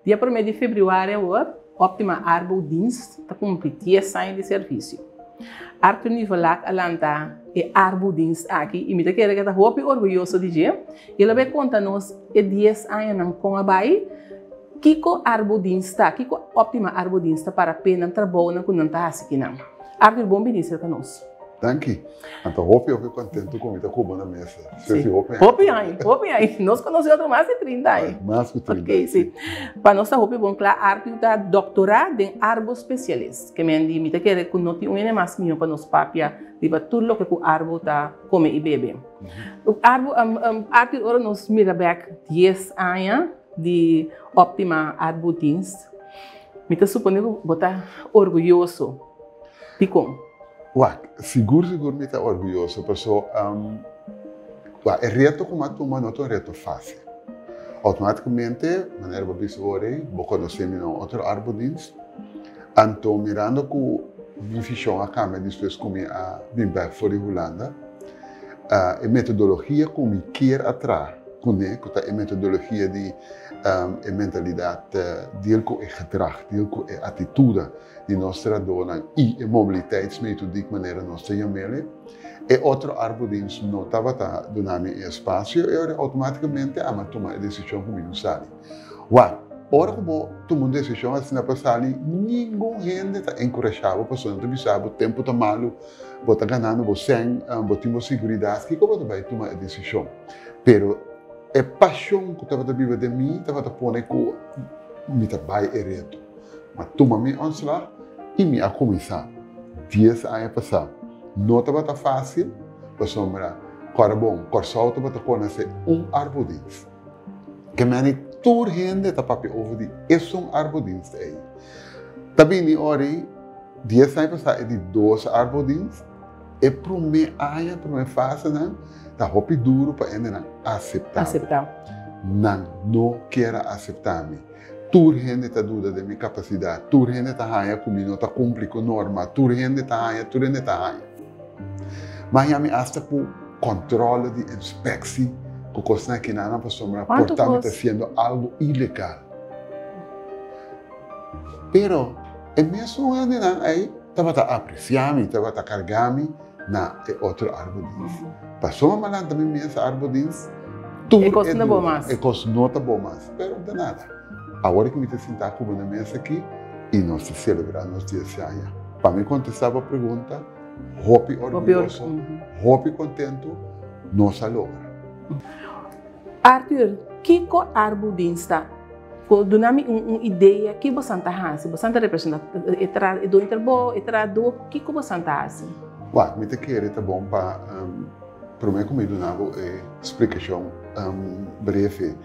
Dia promé di febrüari awor, Optima Arbodienst ta kumpli dies aña di servisio. Arthur Nivelak a lanta e Arbodienst aki i mi ta kere ku e ta hopi orguyoso di dje. I el a bai konta nos e dies añanan kon a bai, kiko Arbodienst ta, kiko Optima Arbodienst ta para p'e nan trabounan ku nan ta hasi kinan. Arthur, bon bini serka nos. Danki. Anto hopi hopi kontentu ku mi ta ku bo na mesa. Sí. Sí, hopi aña. Hopi aña, hopi aña. Nos konosé otro mas di 30 aña. Mas ku 30. Ok, sí. Pa nos ta hopi bon kla, Arthur ta doktorá den arbo spesialist. Ke men di mi ta kere ku no tin un hende mas mihó pa nos papia riba tur loke ku arbo ta kome i bebe. Arbo, Arthur, ora nos mira bèk dies aña di Optima Arbodienst, mi ta supone ku bo ta orguyoso. Dikon? Wak, sigur sigur mi ta orguyoso paso wak e reto ku mi a tuma no ta un reto fásil. Outomátikamente, manera bo bisa ora ei, bo konosé mi na un otro arbodienst, anto mirando ku mi vishon a kambia despues ku mi a bin bèk for di Hulanda, e metodologia ku mi kier a traha kuné, ku ta e metodologia di e mentalidat deal ku e gedrag, deal ku e atituda, di nos trahadónan i e mobiliteitsmethodiek manera nos ta yam'el, e otro arbodienst no tabata duna mi e espasio i ora outomátikamente ami a tuma e desishon ku mi no sali. Wak, ora ku bo tuma un desishon asina pa sali, ningun hende ta enkurashá bo pasobra nan ta bisa bo tempu ta malu, bo ta ganando bo sèn, bo tin bo siguridat, kiko bo ta bai tuma e desishon? Pero e pashon ku tabata biba den mi tabata pone ku mi ta bai e reto. M'a tuma mi ontslag i mi a kuminsá. Dies aña pasá no tabata fásil, pasobra kòrda bon, Kòrsou tabata konosé un arbodienst. Ke meni tur hende ta papia over di esun arbodienst ei. Ta bini ora ei, dies aña pasá e di dos arbodienst, e promé aña, promé fasenan ta hopi duru pa hendenan aseptá bo. Nan no kier a aseptá mi. Tur hende ta duda den mi kapasidat, tur hende ta haña ku mi no ta kumpli ku norma, tur hende ta haña, tur hende ta haña. Ma haña mi asta ku kòntròle di inspeksi ku kosnan akinanan pasobra por ta mi ta hasiendo algu ilegal. Pero e mesun hendenan ei tabata apresiá mi, tabata kargá mi na e otro arbodienst. Pasobra mi a lanta mi mes arbodienst, tur e kos no ta bo mas. E kos no ta bo mas, pero de nada. Awor ku mi ta sinta ku bo na mes aki i nos ta selebrá nos dies aña. Pa mi kontestá bo pregunta, hopi orguyoso, hopi kontentu, nos a logra. Arthur, kiko arbodienst ta? Por duna mi un idea ki bosan ta hasi? Bosan ta representa e tra e doño trabou, e trahadó, kiko bosan ta hasi? Wak, mi ta kere ta bon pa promé ku mi duna bo e splikashon breve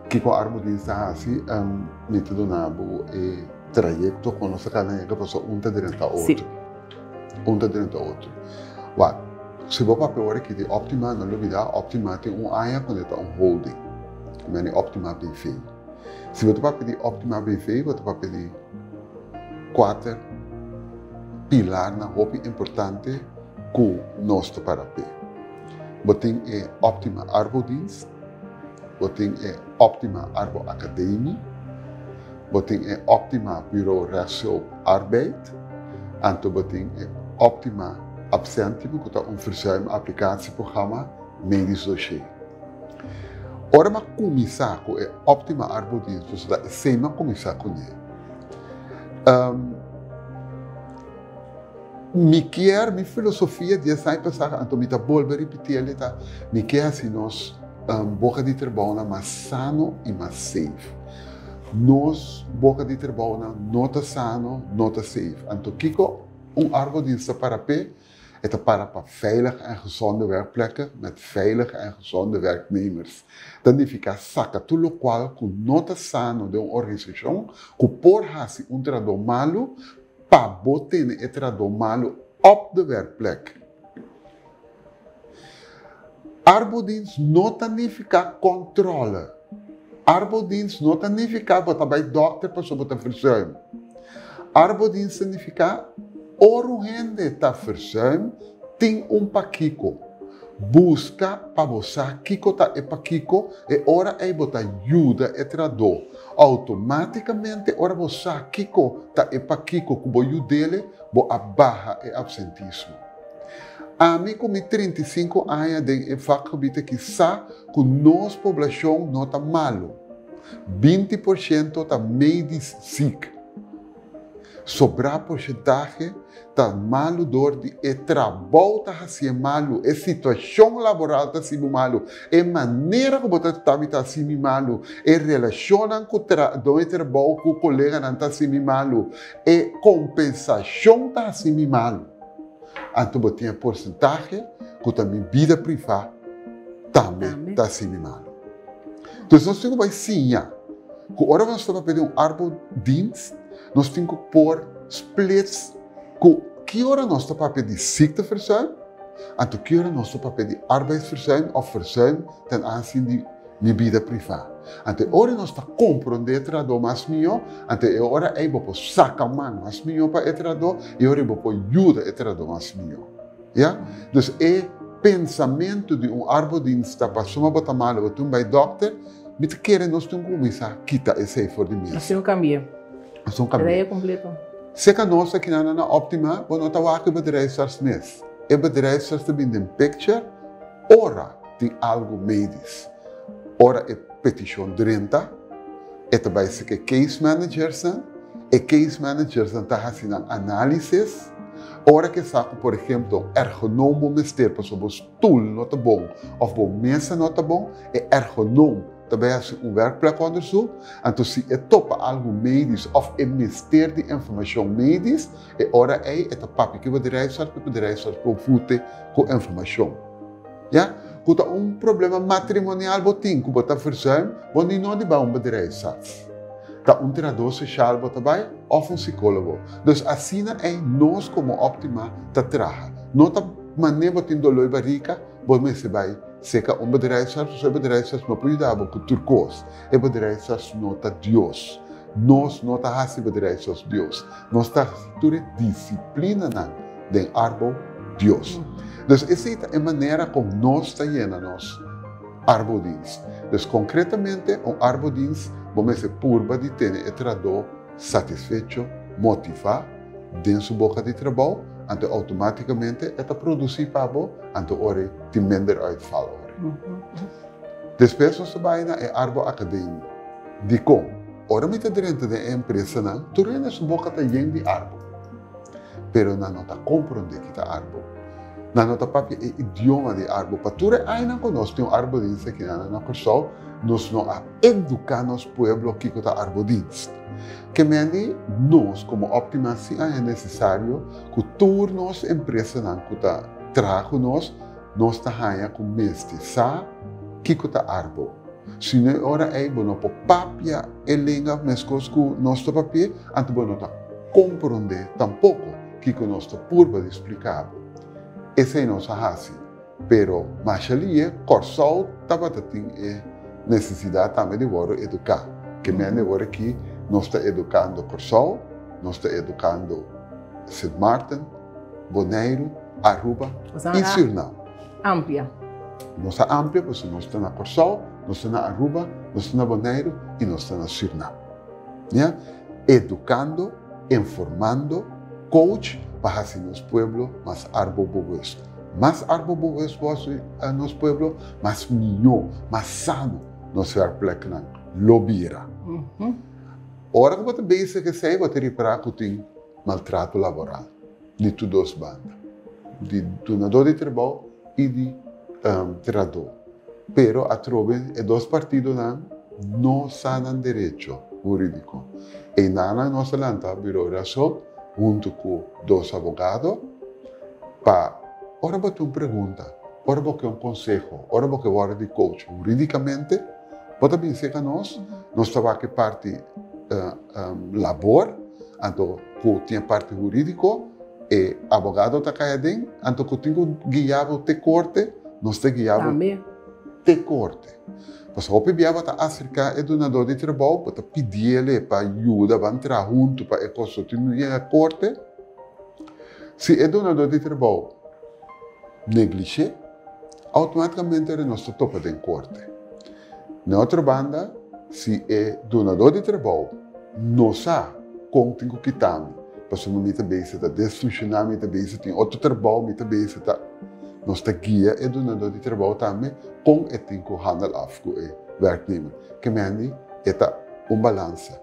kiko Arbodienst ta hasi, mi ta duna bo e trayekto kon nos ta kana yega pasobra un ta drenta otro. Un ta drenta otro. Wak, si bo papia ora aki di Optima, no lubida Optima tin un aña ku ta un holding. Meni Optima BV. Si bo ta papia di Optima BV, bo ta papia di kuater pilarnan hopi importante ku nos ta para p'e. Bo tin e Optima Arbodienst, bo tin e Optima Arbo Academie, bo tin e Optima Bureau Rechtshulp Arbeid, anto bo tin e Optima Absentiemen ku ta un verzuim applicatieprogramma medisch dossier. Ora mi a kuminsá ku e Optima Arbodienst, pasobra ta esei mi a kuminsá kuné, mi kier, mi filosofia di esei pasá, anto mi ta bolbe ripití el, ta mi ke hasi nos boka di trabounan mas sano i mas safe. Nos boka di trabounan no ta sano, no ta safe. Anto kiko un arbodienst ta para p'e? E ta para pa veilige en gezonde werkplekken met veilige en gezonde werknemers. Ta nifiká saka tur lokual ku no ta sano den un organisashon ku por hasi un trahadó malu pa bo tene e trahadó malu op de werkplek. Arbodienst no ta nifiká kòntròle. Arbodienst no ta nifiká bo ta bai dòkter pasobra bo ta verzuim. Arbodienst ta nifiká ora un hende ta verzuim tin un pakiko. Buska pa bo sa kiko ta e pakiko, e ora ei bo ta yuda e trahadó. Outomátikamente ora bo sa kiko ta e pakiko ku bo yud'ele, bo a baha e apsentismo. Ami ku mi 35 aña den e vakgebied aki sa ku nos poblashon no ta malu. 20% ta medisch ziek. Sobrá porsentahe ta malu dor di e trabou ta hasié malu, e situashon laboral ta hasi bo malu, e manera ku bo ta trata mi ta hasi mi malu, e relashonnan ku tra don e trabou ku koleganan ta hasi mi malu, e kompensashon ta hasi mi malu. Anto bo tin e porsentahe ku ta mi bida privá tambe ta hasi mi malu. Entonces nos tin ku bai siña ku ora nos ta papia di un arbodienst, nos tin ku por splits ku ki ora nos ta papia di ziekteverzuim, anto ki ora nos ta papia di arbeidsverzuim òf verzuim ten aanzien di mi bida privá. Anto e ora nos ta komprondé e trahadó mas mihó, anto e ora ei bo por saka man mas mihó pa e trahadó i e ora ei bo por yuda e trahadó mas mihó. Ya? Dus e pensamentu di un arbodienst ta pasobra bo ta malu bo tin bai dòkter, mi ta kere nos tin kuminsá kita esei for di mesa. Nos tin ku kambia. Nos tin ku kambia. Rei kompleto. Seka nos aki nan na Optima, bo no ta wak e bedrijfsarts mes. E bedrijfsarts ta bin den picture ora tin algu medisch. Ora e petishon drenta, e ta bai seka e case managersnan, e case managersnan ta hasi nan análisis. Ora ke sa ku, por ehemplo, ergonoom bo mester pasobra bo stul no ta bon òf bo mesa no ta bon, e ergonoom ta bai hasi un werkplekonderzoek. Anto si e topa algu medisch òf e mester di informashon medisch, e ora ei e ta papia ku e bedrijfsarts pa e bedrijfsarts por voete ku informashon. Ya? Ku ta un problema matrimonial bo tin ku bo ta verzuim, bo ni no di bai un bedrijfsarts. Ta un trahador sosial bo ta bai òf un sikólogo. Dus asina ei nos komo Optima ta traha. No ta manera bo tin doló i barika, bo mester bai seka un bedrijfsarts pasobra e bedrijfsarts no por yuda bo ku tur kos. E bedrijfsarts no ta Dios. Nos no ta hasi bedrijfsarts Dios. Nos ta hasi tur e disiplinanan den arbo Dios. Dus esei ta e manera kon nos ta yena nos arbodienst. Dus konkretamente un arbodienst bo mester purba di tene e trahadó satisfecho, motivá den su boka di trabou, anto outomátikamente e ta produsí pa bo, anto ora e tin minder uitval ora. Despues nos ta bai na e Arbo Akademie. Dikon? Ora mi ta drenta den e empresanan, tur hende su boka ta yen di arbo. Pero nan no ta komprondé ki ta arbo. Nan no ta papia e idioma di arbo. Pa tur e añanan ku nos tin un arbodienst aki nan na Kòrsou, nos no a eduká nos pueblo kiko ta arbodienst. Ke mende nos komo Optima si a e nesesario ku tur nos empresanan ku ta traha ku nos, nos ta haña ku mester sa kiko ta arbo. Si no e ora ei bo no por papia e lenga meskos ku nos ta papi'é, anto bo no ta komprondé tampoko kiko nos ta purba di splika bo. Esei nos a hasi. Pero masha lié Kòrsou tabata tin e nesesidat tambe di wòrdu eduká. Ke mende awor aki nos ta edukando Kòrsou, nos ta edukando Sint Maarten, Boneiru, Aruba i Surinam. Amplia. Nos a amplia pasobra nos ta na Kòrsou, nos ta na Aruba, nos ta na Boneiru i nos ta na Surinam. Ya? Edukando, informando, coach pa hasi nos pueblo mas arbobewust. Mas arbobewust bo hasi nos pueblo, mas mihó, mas sano nos werkpleknan lo bira. Ora ku bo ta bezig esei, bo ta ripará ku tin maltrato laboral di tur dos banda, di dunadó di trabou i di trahadó. Pero atrobe e dos partidonan no sa nan derecho hurídiko. Einan nos a lanta Bureau Rechtshulp huntu ku dos abogado pa ora bo tin un pregunta, ora bo ke un konseho, ora bo ke wòrdu di coach hurídikamente, bo ta bin serka nos, nos ta wak e parti labor, anto ku tin e parti hurídiko, e abogado ta kai aden, anto ku tin ku guia bo te korte, nos ta guia bo te korte. Pasobra hopi bia bo ta aserká e dunadó di trabou, bo ta pidiel pa yuda ban traha huntu pa e kos no tin yega korte. Si e dunadó di trabou neglish'é. Outomátikamente nos ta topa den korte. Na otro banda, si e dunadó di trabou no sa kon tin ku kita mi, pasobra mi ta bezig ta desfunshoná, mi ta bezig tin otro trabou, mi ta bezig ta, nos ta guia e dunadó di trabou tambe kon e tin ku handel af ku e werknemer. Ke mende e ta un balansa.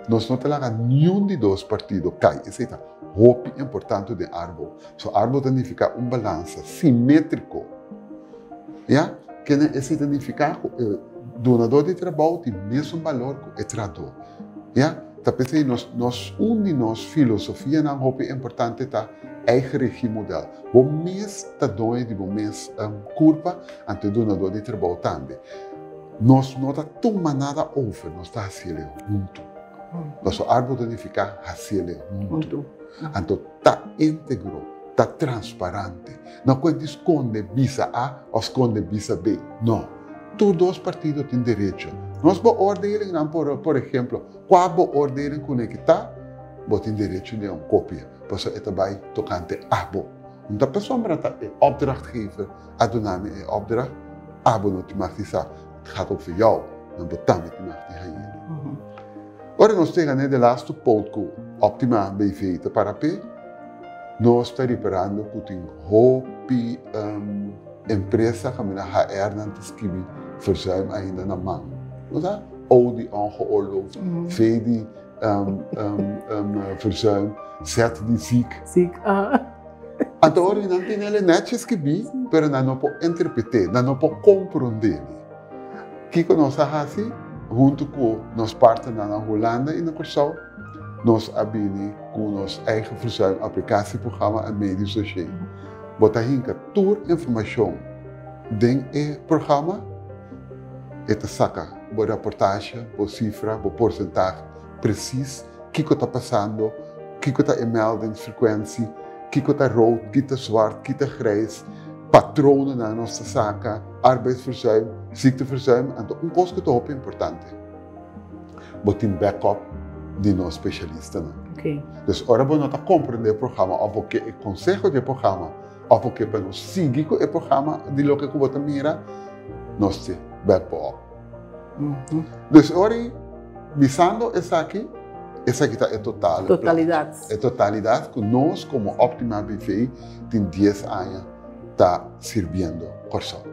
Nos no ta laga niun di dos partido kai. Esei ta hopi importante den Arbo. So Arbo ta nifiká un balansa simétriko. Ya, kende esei ta nifiká ku e dunadó di trabou tin mesun balor ku e trahadó. Ya, ta p'esei nos nos un di nos filosofianan hopi importante ta eigen regie model. Bo mes ta doño di bo mes kurpa, anto e dunadó di trabou tambe. Nos no ta tuma nada over, nos ta hasiel huntu. Pasobra Arbo ta nifiká hasiel huntu. Anto ta íntegro, ta transparante. No ku e di skonde bisa A òf skonde bisa B. No. Tur dos partido tin derecho. Nos beoordelingnan, por por ehemplo, kua beoordeling ku nan kita, bo tin derecho di un kopia, pasobra e ta bai tokante abo. No ta pasobra ta e opdrachtgever a duna mi e opdracht, abo no tin mag di sa. Het gaat over jou, dan bo tambe tin mag di hañ'e. Ora nos yega na e de laatste poot ku Optima BV ta para p'e, nos ta riparando ku tin hopi empresa kaminda HR-nan ta skibi verzuim ainda na man. No ta O di ongeoorloofd, V di verzuim, Z di ziek. Ziek, aha. Anto ora nan tene el netjes skibí, pero nan no por interpret'é, nan no por komprondé. Kiko nos a hasi? Huntu ku nos partnernan na Hulanda i na Kòrsou, nos a bini ku nos eigen verzuim applicatieprogramma en medisch dossier. Bo ta hinka tur informashon den e programa, e ta saka bo raportashe, bo sifra, bo porsentahe presis, kiko ta pasando, kiko ta e meldingsfrequentie, kiko ta rood, ki ta zwart, ki ta grijs, patronenan nos ta saka, arbeidsverzuim, ziekteverzuim, anto un kos ku ta hopi importante, bo tin backup di nos spesialistanan. Dus ora bo no ta komprendé e programa òf bo ke e konseho di e programa òf bo ke pa nos sigui ku e programa di loke ku bo ta mira, nos te bèk bo òp. Dus ora bisando esaki, esaki ta e totale Totalidat. E totalidat ku nos komo Optima BV tin dies aña ta sirbiendo Kòrsou.